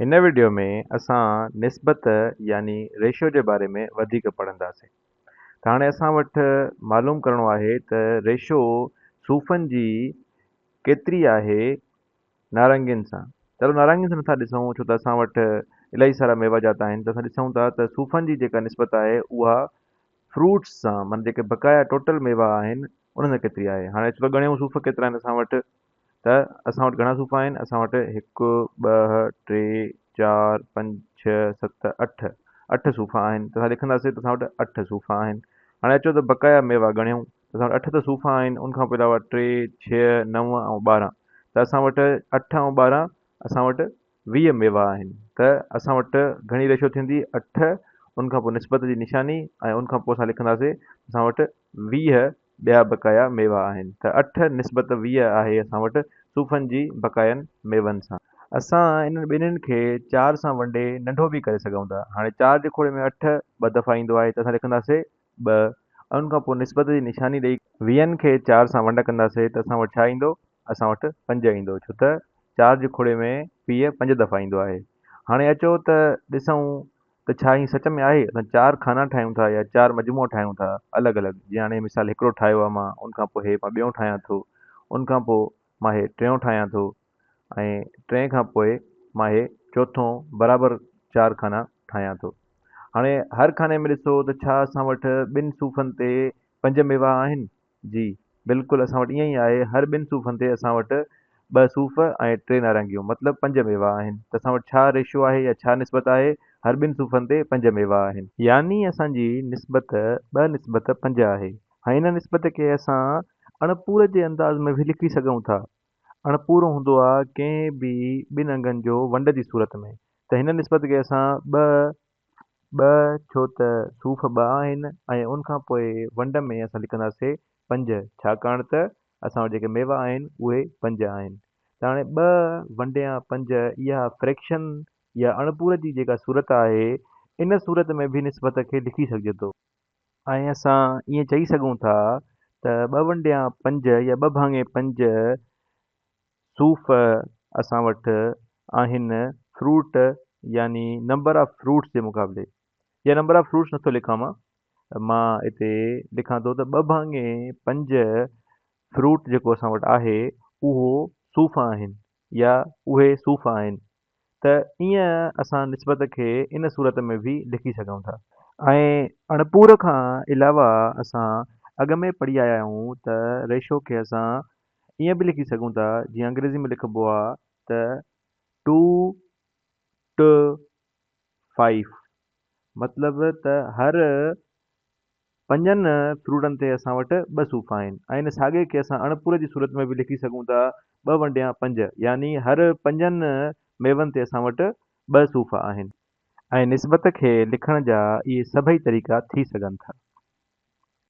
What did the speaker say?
هن وڊيو ۾ اسان نسبت يعني ريشو جي باري ۾ وڌيڪ پڙهنداسين. ته هاڻي اسان وٽ معلوم ڪرڻو آهي ته ريشو صوفن جي ڪيتري آهي نارنگين سان. چلو نارنگين سان نٿا ڏسون ڇو ته اسان وٽ الاهي سارا ميوا جات آهن ته اسان ڏسون ٿا ته صوفن جي جيڪا نسبت آهي اها فروٽس سان معنيٰ جيڪي بقايا ٽوٽل ميوا آهن انهن سان ڪيتري آهي. هاڻي اچو ته ڳڻيون صوف ڪيترا آهن اسان وٽ. ته اسان وٽ گهڻا صوف آهن؟ اسان وٽ هڪ، ٻه، ٽي، چار، پنج، ڇهه، ست، اٺ، اٺ صوف آهن ته اسان لکنداسين ته اسان وٽ اٺ صوف آهن. هاڻي اچو ته بقايا ميوا ڳڻيون ته اسان وٽ اٺ ته صوف آهن ان کان پوء علاوه ٽي، ڇهه، نو ۽ 12 ته اسان وٽ اٺ ۽ 12 اسان وٽ 20 ميوا آهن ته اسان وٽ گهڻي ريشو ٿيندي اٺ ان کان پوء نسبت جي نشاني ۽ ان کان پوء اسان لکنداسين اسان وٽ 20 ٻيا بقايا ميوا آهن ته اٺ نسبت 20 آهي اسان وٽ صوفن جي بقاين ميون سان. اسان انهن ٻنهين کي چار سان ونڊي ننڍو به ڪري سگهون ٿا. هاڻي چار جي کوڙي ۾ اٺ ٻه دفعا ايندو آهي ته اسان لکنداسي ٻه ۽ ان کان پوء نسبت جي نشاني ڏئي ويهن کي چار سان ونڊ ڪنداسي ته اسان وٽ ڇا ايندو؟ اسان وٽ پنج ايندو ڇو ته چار جي کوڙي ۾ 20 پنج دفعا ايندو آهي. هاڻي اچو ته ڏسون ته ڇا ائين سچ ۾ آهي؟ اسان چار خانا ٺاهيون ٿا يا چار مجموعا ٺاهيون ٿا الڳ الڳ جيئن هاڻي مثال هڪڙو ٺاهيو آهي مان ان کان پوء هي مان ٻيون ٺاهيان ٿو ان کان پوء مان هي ٽيون ٺاهيان ٿو ۽ ٽئين کان پوء مان هي چوٿون برابر چار خانا ٺاهيان ٿو. هاڻي هر خاني ۾ ڏسو ته ڇا اسان وٽ ٻن صوفن تي پنج ميوا آهن؟ جي بلڪل اسان وٽ ائين ئي آهي هر ٻن صوفن تي اسان وٽ ٻه صوف ۽ ٽي نارنگيون مطلب پنج ميوا آهن ته اسان وٽ ڇا ريشو آهي يا ڇا نسبت آهي هر ٻن صوفن تي پنج ميوا آهن. يعني اسان جي نسبت ٻه نسبت پنج آهي ۽ ان نسبت کي اسان اڻپور جي انداز ۾ به لکي سگهون ٿا. اڻپورو هوندو آهي ڪنهن به ٻن انگن جو ونڊ جي صورت ۾ ته هن نسبت کي اسان ٻه ٻه ڇو ته صوف ٻه آهن ۽ ان کان پوء ونڊ ۾ اسان لکنداسي پنج ڇاڪاڻ ته اسان وٽ جيڪي ميوا آهن اهي پنج آهن ته هاڻي ٻه ونڊيان پنج اها فريڪشن يا اڻپور جي جيڪا صورت آهي ان صورت ۾ به نسبت کي لکي سگهجي ٿو. ۽ اسان ائين چئي سگهون ٿا ته ٻه ونڊيان پنج يا ٻه ڀاڱي پنج صوف اسان وٽ آهن فروٽ يعني نمبر آف فروٽس جي مقابلي يا نمبر آف فروٽس نٿو لکان مان مان اتي لکان ٿو ته ٻه ڀاڱي پنج فروٽ جيڪو اسان وٽ آهي اهو صوف آهن يا اهي صوف آهن ته ائين اسان نسبت کي ان صورت ۾ به لکي سگهون ٿا. ۽ اڻپور کان علاوه اسان اڳ ۾ پڙهي آيا آهيون ته ريشو کي اسان ائين به لکي سگهون ٿا جيئن انگريزي ۾ لکبو آ ته ٽو ٽ فائيو مطلب ته هر پنجن فروٽن تي اسان وٽ ٻه صوف آهن ۽ ان ساڳئي کي اسان اڻپوري جي صورت ۾ به لکي سگهون ٿا ٻه ونڊيان پنج يعني هر پنجن ميون تي اسان وٽ ٻه صوف آهن. ۽ نسبت کي لکڻ جا اهي سڀئي طريقا ٿي سگهن ٿا.